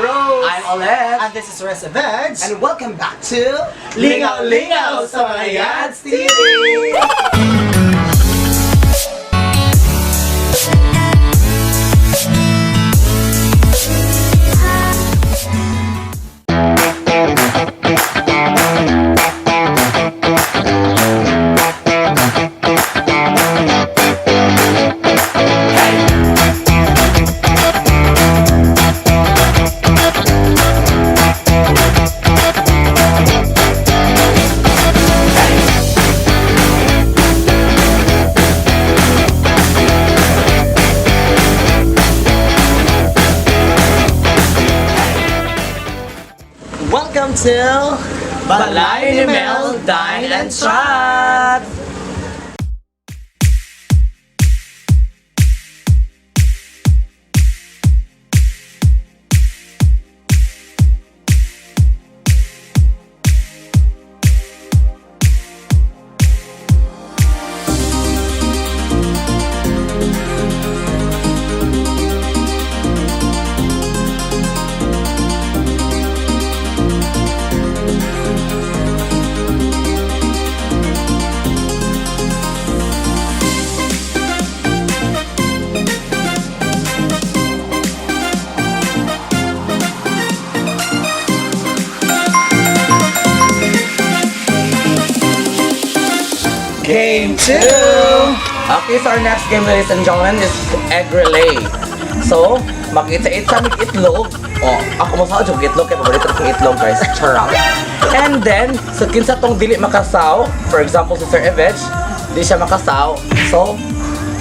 Rose. I'm Olet. And this is Reza Veg. And welcome back to Lingaw Lingaw sa mga Yads TV! Welcome to Balay ni Mel, Dine and Chat! Game 2! Okay, so our next game, ladies and gentlemen, is Egg Relay. So, mag-itsa-itsa mig itlog. Oh, ako mo sa jud itlog kay paborito kong itlog, guys. Charot. And then, so kinsa tong dili makasaw, for example si Sir Evech, di siya makasaw. So,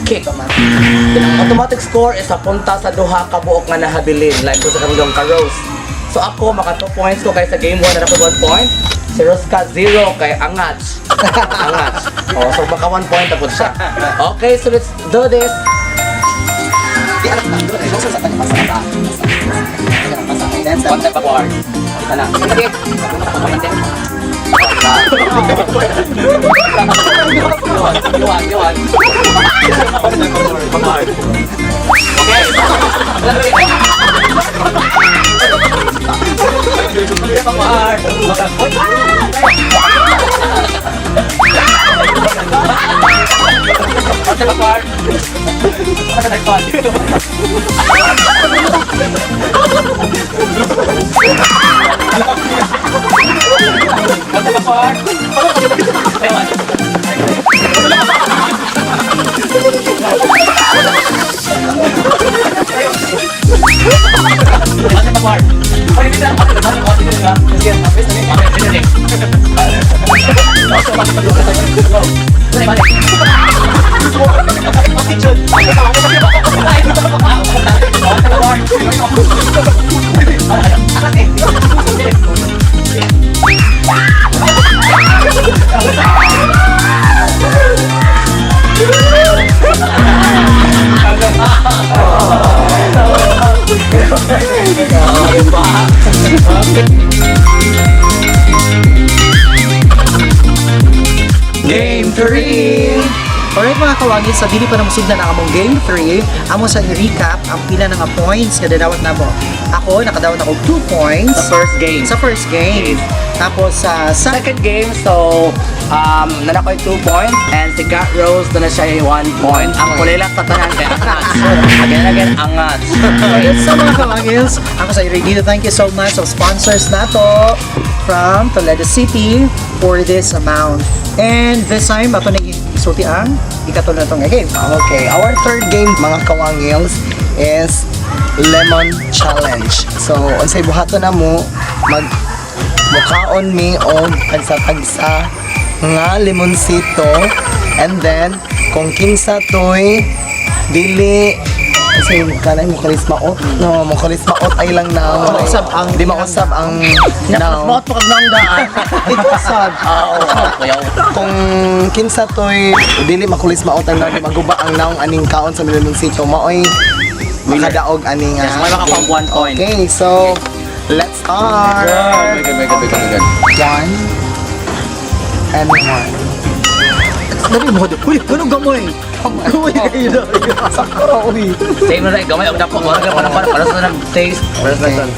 kick. Then, ang automatic score is punta sa duha ka buok nga nahabilin, like kung sa kanang ka Rose. So ako maka 2 points ko kay sa game 1 na ako 1 point. Si Rosca 0 kay Angats. Angats. Oh, so maka 1 point ako siya. Okay, so let's do this. One step backward. Isa na. Okay. Iwan, iwan. Backward. Okay. Backward. One step backward. One step backward. One step backward. Iwan. One step backward. Okay, dito. Game 3! Alright mga kawangis, sa dili pa na musugdan ang among Game 3, amo sa i-recap ang pila na nga points nga dadawat namo. Ako, nakadawat ako 2 points Sa first game. sa first game. Tapos sa Second game, so, nanakoy 2 points and si Kat Rose na siya 1 point. Ang kulela sa tanan kay Angats. Again, again, Angats. Alright, so mga kawangis, ako sa dito. Thank you so much sa sponsors nato from Toledo City for this amount. And this time, ato na isulti ang ikatulo na itong game. Okay, our third game, mga kawangils, is Lemon Challenge. So, unsay buhaton na mo, mag mukaon mi og tagsa-tagsa nga limonsito, and then kung kinsa toy dili kasi kanay mo kalis maot, no, mo kalis maot ay lang na Mausab ang- di mausab ang Mas maot po kag nang daan. Ikaw sad. Oo, kuyaw. Kung kinsa toy dili makulis maot ang naong, maguba ang naong aning kaon sa limonsito, maoy makadaog ani nga Yes, may makapang 1 point. Okay, so let's start. Good, good, good, good, good. One and one. Dali mo, uy, ganun gamoy. Gamay kayo na. Sakto ra, uy. Same na rin, gamay og dako, mura ka para para sa nag Taste. Where's my son?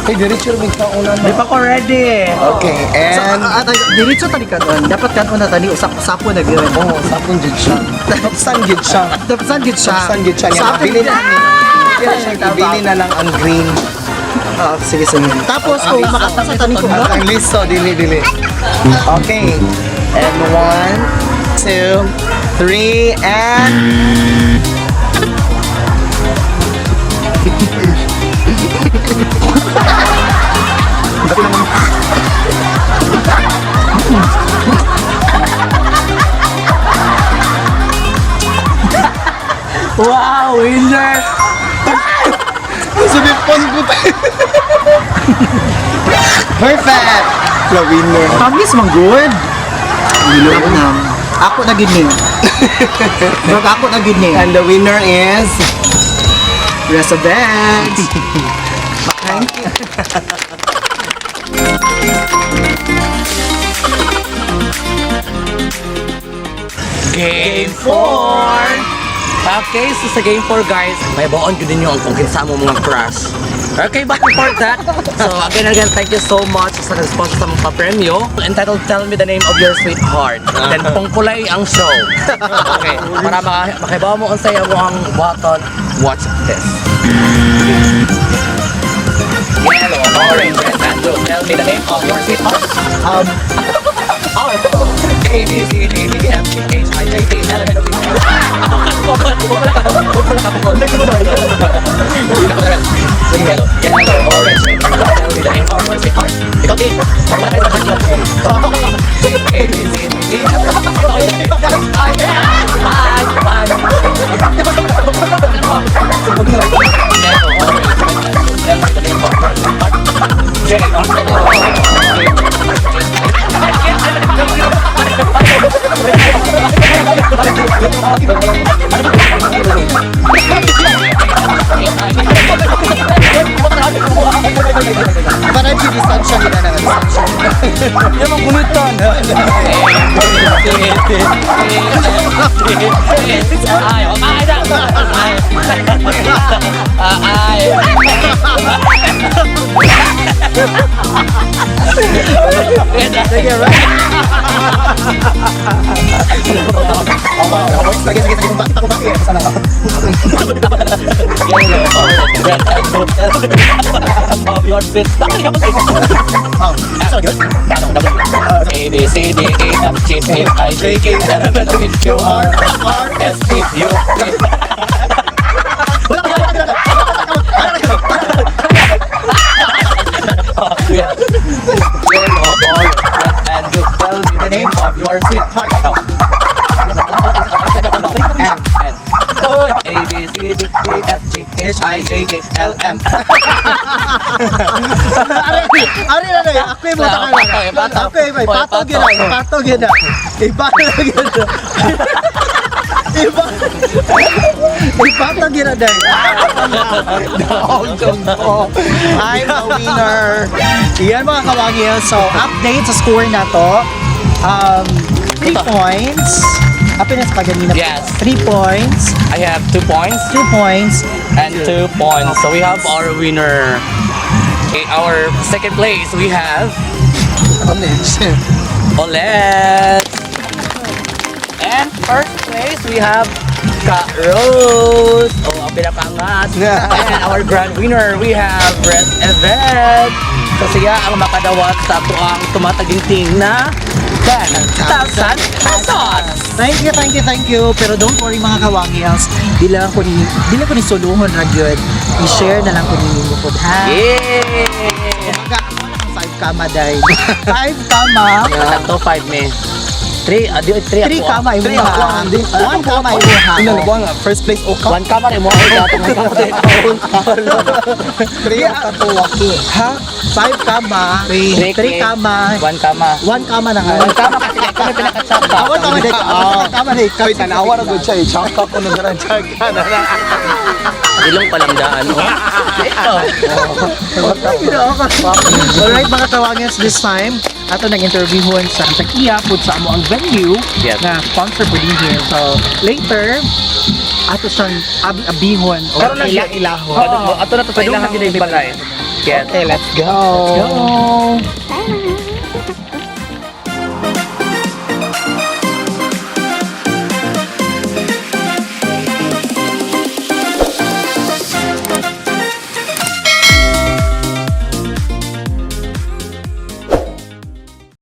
Hey, diretso rin ka una Di na. pa ko ready. Okay, So, and diretso tani ka doon. Dapat kan una tani usap-usapon na gyud. Oh, sapon jud siya. Tapsan jud siya. Dapat saan gyud siya? Tapsan jud siya. Sa Niya, akin mabili na ni. Kaya siya ibili na lang ang green. Ah, sige, sige. Tapos kung makapasa tani ko At ang liso, dili, dili. Okay. And one, two, three, and... Wow, winner! Sabi, pon ko tayo. Perfect! The winner. Tamis man good. Nam. Ako na gid ni. Bro, ako na gid ni. And the winner is... Rest of that. Thank you. Game 4! Okay, so sa game 4 guys, may baon yun ninyo ang kung kinsa mo mga crush. Okay, but before that, so again again, thank you so much sa nag-sponsor sa mga papremyo entitled Tell Me the Name of Your Sweetheart. Then pungkulay ang show. Okay, para makabaw mo unsay mo ang button, watch this. Yellow, orange, red, and blue. Tell me the name of your sweetheart. R A B C D E F G H I J K L M N O P Yellow, yellow, orange, red, tell me the name of your sweetheart. Ikaw, T. A B C D E F G H I J I Yellow, orange, red, tell me the name of your sweetheart. J R Para di distansya nila na distansya. Yan ang kunitan. Ay, ay, ay, ay. Sige, right? Sige, sige, sige. Bakit ako bakit? Sana ka. Your bit. A B C D E F G H I J K L M N O P Q R R S T U V. Yellow, orange, red, and you tell me the name of your sweetheart. M N A B C D E F G H I J K L M. Ari, ari na na. Ako yung mata ka na. Ako yung may patog yun na. Patog yun na. Ipatog yun na. Ipatog yun na dahil. I'm a winner. Yan mga kawangil. So, update sa score na to. 3 points. Apinas pa ganina. Yes. 3 points. I have 2 points 2 points. And 2 points. So we have our winner. Okay, our second place we have Olet. And first place we have Ka Rose. Oh, ang pinakaangat. And our grand winner we have Red Evet. So siya ang makadawat sa atoang tumataginting na 10,000 pesos. Thank you, thank you, thank you. Pero don't worry mga kawangils. Di lang ko ni suluhon ra gyud. I-share na lang ko ninyo po ha. Yay! Kumbaga, ako na ang 5 kama dahil. 5 kama. Sakto 5 me. 3, adi 3 3 ako. kama imo Three ako, ha. hindi. 1 kama imo ha. Ilang buwan nga, first place o ka? 1 kama rin mo ay dato may kama din. Three ka to waki. Ha? 5 kama. 3 3 kama. 1 kama. 1 kama na nga. 1 kama kasi kami pinakatsaka. Awan kama na. Kama na. Oy, tanawa na gud siya. Chaka ko na dara chaka na. Ilong pa lang daan. Oh. Ito. Alright, mga kawangis, this time, ato nag-interviewon sa Antakia, pud sa amo ang venue na sponsor po din here. So, later, ato siyang abi-abihon o Karon lang siya. Ila-ilahon. Ato na to sa ilang balay. Yes. Okay, let's go. Let's go!